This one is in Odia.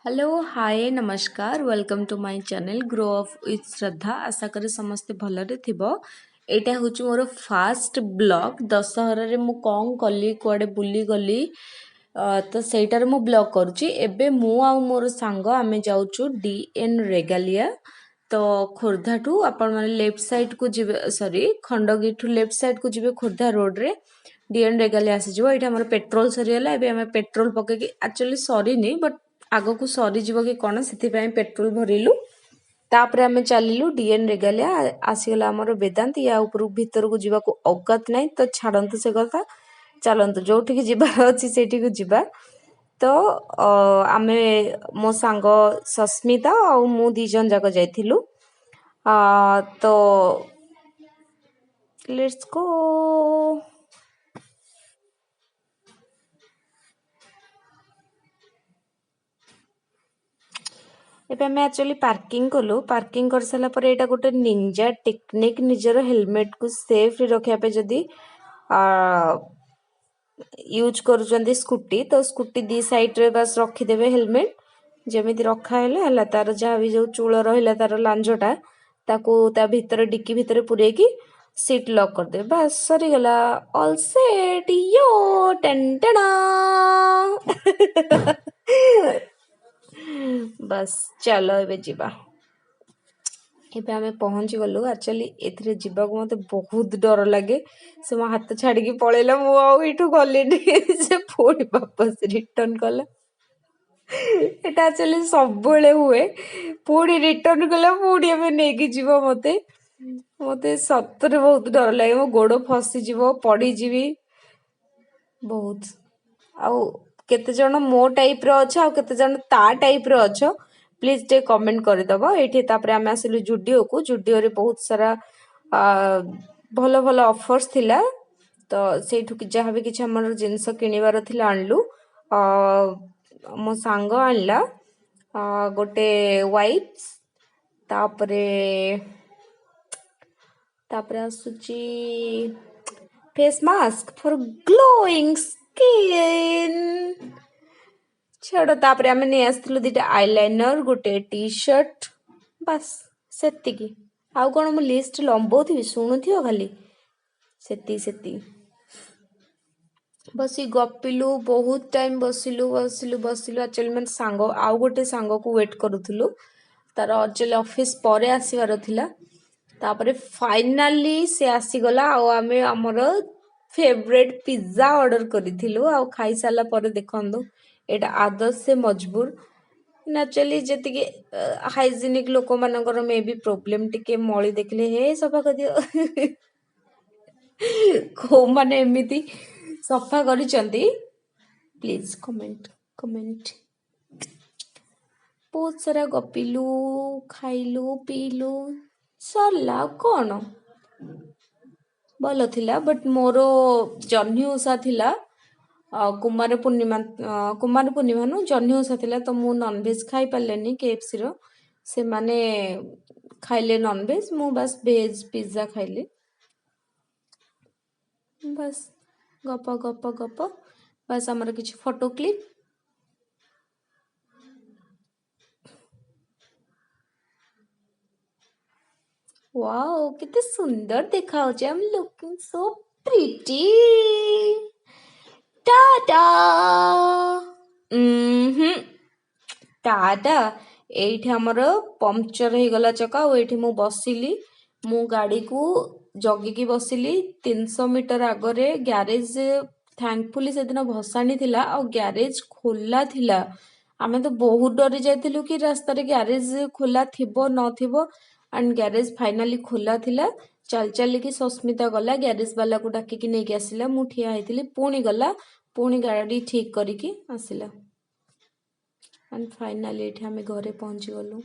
ହ୍ୟାଲୋ, ହାଏ, ନମସ୍କାର। Welcome to my channel Grow Up with Shraddha. ଆଶା କରେ ସମସ୍ତେ ଭଲରେ ଥିବ। ଏଇଟା ହେଉଛି ମୋର ଫାଷ୍ଟ ବ୍ଲଗ୍। ଦଶହରାରେ ମୁଁ କ'ଣ କଲି, କୁଆଡ଼େ ବୁଲିଗଲି, ତ ସେଇଟାରେ ମୁଁ ବ୍ଲଗ୍ କରୁଛି। ଏବେ ମୁଁ ଆଉ ମୋର ସାଙ୍ଗ ଆମେ ଯାଉଛୁ ଡି ଏନ୍ ରେଗାଲିଆ। ତ ଖୋର୍ଦ୍ଧାଠୁ ଆପଣମାନେ ଲେଫ୍ଟ ସାଇଡ଼୍କୁ ଯିବେ, ସରି, ଖଣ୍ଡଗିରିଠୁ ଲେଫ୍ଟ ସାଇଡ଼୍କୁ ଯିବେ, ଖୋର୍ଦ୍ଧା ରୋଡ଼ରେ ଡି ଏନ୍ ରେଗାଲିଆ ଆସିଯିବ। ଏଇଠି ଆମର ପେଟ୍ରୋଲ ସରିଗଲା। ଏବେ ଆମେ ପେଟ୍ରୋଲ ପକେଇକି, ଆକ୍ଚୁଆଲି ସରିନି, ବଟ୍ ଆଗକୁ ସରିଯିବ କି କ'ଣ, ସେଥିପାଇଁ ପେଟ୍ରୋଲ ଭରିଲୁ। ତାପରେ ଆମେ ଚାଲିଲୁ ଡିଏନ୍ ରେଗାଲିଆ। ଆସିଗଲା ଆମର ବେଦାନ୍ତ। ୟା ଉପରକୁ ଭିତରକୁ ଯିବାକୁ ଔକାତ ନାହିଁ, ତ ଛାଡ଼ନ୍ତୁ ସେ କଥା, ଚାଲନ୍ତୁ ଯୋଉଠିକି ଯିବାର ଅଛି ସେଇଠିକୁ ଯିବା। ତ ଆମେ, ମୋ ସାଙ୍ଗ ସସ୍ମିତା ଆଉ ମୁଁ ଦି ଜଣ ଯାକ ଯାଇଥିଲୁ। ତ let's go. ଏବେ ଆମେ ଆକ୍ଚୁଆଲି ପାର୍କିଂ କଲୁ। ପାର୍କିଂ କରିସାରିଲା ପରେ ଏଇଟା ଗୋଟେ ନିଞ୍ଜା ଟେକ୍ନିକ୍, ନିଜର ହେଲମେଟକୁ ସେଫ୍ଲି ରଖିବା ପାଇଁ। ଯଦି ୟୁଜ୍ କରୁଛନ୍ତି ସ୍କୁଟି, ତ ସ୍କୁଟି ଦି ସାଇଡ଼୍ରେ ବାସ୍ ରଖିଦେବେ ହେଲମେଟ୍। ଯେମିତି ରଖା ହେଲା ହେଲା, ତାର ଯାହା ବି ଯେଉଁ ଚୂଳ ରହିଲା, ତାର ଲାଞ୍ଜଟା, ତାକୁ ତା ଭିତରେ ଡିକି ଭିତରେ ପୂରେଇକି ସିଟ୍ ଲକ୍ କରିଦେବେ, ବାସ୍ ସରିଗଲା, ଅଲ୍ ସେଟ୍। ୟୋ ଟେନ୍। ବାସ୍, ଚାଲ ଏବେ ଯିବା। ଏବେ ଆମେ ପହଞ୍ଚିଗଲୁ। ଆକ୍ଚୁଆଲି ଏଥିରେ ଯିବାକୁ ମୋତେ ବହୁତ ଡର ଲାଗେ। ସେ ମୋ ହାତ ଛାଡ଼ିକି ପଳେଇଲା, ମୁଁ ଆଉ ଏଇଠୁ ଗଲିନି। ସେ ପୁଣି ବାପସ ରିଟର୍ନ କଲା। ଏଇଟା ଆକ୍ଚୁଆଲି ସବୁବେଳେ ହୁଏ। ପୁଣି ରିଟର୍ନ କଲା, ପୁଣି ଏବେ ନେଇକି ଯିବ ମୋତେ। ମୋତେ ସତରେ ବହୁତ ଡର ଲାଗେ, ମୋ ଗୋଡ଼ ଫସିଯିବ, ପଡ଼ିଯିବି ବହୁତ। ଆଉ କେତେ ଜଣ ମୋ ଟାଇପ୍ର ଅଛ ଆଉ କେତେ ଜଣ ତା ଟାଇପ୍ର ଅଛ, ପ୍ଲିଜ୍ ଟିକେ କମେଣ୍ଟ କରିଦେବ ଏଇଠି। ତାପରେ ଆମେ ଆସିଲୁ ଜୁଡ଼ିଓକୁ। ଜୁଡ଼ିଓରେ ବହୁତ ସାରା ଭଲ ଭଲ ଅଫର୍ସ ଥିଲା, ତ ସେଇଠୁ ଯାହା ବି କିଛି ଆମର ଜିନିଷ କିଣିବାର ଥିଲା ଆଣିଲୁ। ମୋ ସାଙ୍ଗ ଆଣିଲା ଗୋଟେ ୱାଇପ୍ସ। ତାପରେ ଆସୁଛି face mask for glowing skin. ଛାଡ଼, ତାପରେ ଆମେ ନେଇ ଆସିଥିଲୁ ଦୁଇଟା ଆଇଲାଇନର, ଗୋଟେ ଟି ସାର୍ଟ, ବାସ୍ ସେତିକି। ଆଉ କ'ଣ ମୁଁ ଲିଷ୍ଟ ଲମ୍ବଉଥିବି, ଶୁଣୁଥିବ ଖାଲି। ସେତିକି ସେତିକି। ବସି ଗପିଲୁ, ବହୁତ ଟାଇମ୍ ବସିଲୁ ବସିଲୁ ବସିଲୁ। ଆକ୍ଚୁଆଲି ମାନେ ସାଙ୍ଗ, ଆଉ ଗୋଟେ ସାଙ୍ଗକୁ ୱେଟ୍ କରୁଥିଲୁ। ତାର ଆକ୍ଚୁଆଲି ଅଫିସ୍ ପରେ ଆସିବାର ଥିଲା। ତାପରେ ଫାଇନାଲି ସେ ଆସିଗଲା ଆଉ ଆମେ ଆମର ଫେଭରେଟ୍ ପିଜ୍ଜା ଅର୍ଡ଼ର କରିଥିଲୁ। ଆଉ ଖାଇସାରିଲା ପରେ ଦେଖନ୍ତୁ, ଏଇଟା आदत से मजबूर। ଆକ୍ଚୁଆଲି ଯେତିକି ହାଇଜେନିକ୍ ଲୋକମାନଙ୍କର ମେ ବି ପ୍ରୋବ୍ଲେମ୍ ଟିକେ, ମଳି ଦେଖିଲେ ହେ ସଫା କରିଦିଅ। କୋଉମାନେ ଏମିତି ସଫା କରିଛନ୍ତି, ପ୍ଲିଜ୍ କମେଣ୍ଟ କମେଣ୍ଟ। ବହୁତ ସାରା ଗପିଲୁ, ଖାଇଲୁ ପିଇଲୁ, ସରିଲା। ଆଉ କ'ଣ, ଭଲ ଥିଲା। ବଟ୍ ମୋର ଜହ୍ନି ଓଷା ଥିଲା, କୁମାର ପୂର୍ଣ୍ଣିମା, କୁମାର ପୂର୍ଣ୍ଣିମା ନୁହଁ, ଜହ୍ନି ଓଷା ଥିଲା, ତ ମୁଁ ନନଭେଜ୍ ଖାଇପାରିଲିନି କେଏଫସିର। ସେମାନେ ଖାଇଲେ ନନଭେଜ୍, ମୁଁ ବାସ୍ ଭେଜ୍ ପିଜ୍ଜା ଖାଇଲି। ବାସ୍ ଗପ ଗପ ଗପ, ବାସ୍ ଆମର କିଛି ଫଟୋ କ୍ଲିପ୍। ୱାଓ, କେତେ ସୁନ୍ଦର ଦେଖାଯାଉଛି। I am looking so pretty. Tata. ହୁଁ, ଟାଟା। ଏଇଠି ଆମର ପଙ୍କଚର ହେଇଗଲା ଚକା ଆଉ ଏଇଠି ମୁଁ ବସିଲି। ମୁଁ ଗାଡ଼ିକୁ ଜଗିକି ବସିଲି। 300 ମିଟର ଆଗରେ ଗ୍ୟାରେଜ। ଥ୍ୟାଙ୍କଫୁଲି ସେଦିନ ଭସାଣି ଥିଲା ଆଉ ଗ୍ୟାରେଜ ଖୋଲା ଥିଲା। ଆମେ ତ ବହୁତ ଡରି ଯାଇଥିଲୁ କି ରାସ୍ତାରେ ଗ୍ୟାରେଜ ଖୋଲା ଥିବ ନଥିବ। ଆଣ୍ଡ ଗ୍ୟାରେଜ ଫାଇନାଲି ଖୋଲା ଥିଲା। ଚାଲି ଚାଲିକି ସସ୍ମିତା ଗଲା, ଗ୍ୟାରେଜ ବାଲାକୁ ଡାକିକି ନେଇକି ଆସିଲା। ମୁଁ ଠିଆ ହେଇଥିଲି। ପୁଣି ଗଲା, ପୁଣି ଗାଡ଼ି ଠିକ୍ କରିକି ଆସିଲା। ଆଣ୍ଡ ଫାଇନାଲି ଏଇଠି ଆମେ ଘରେ ପହଞ୍ଚିଗଲୁ।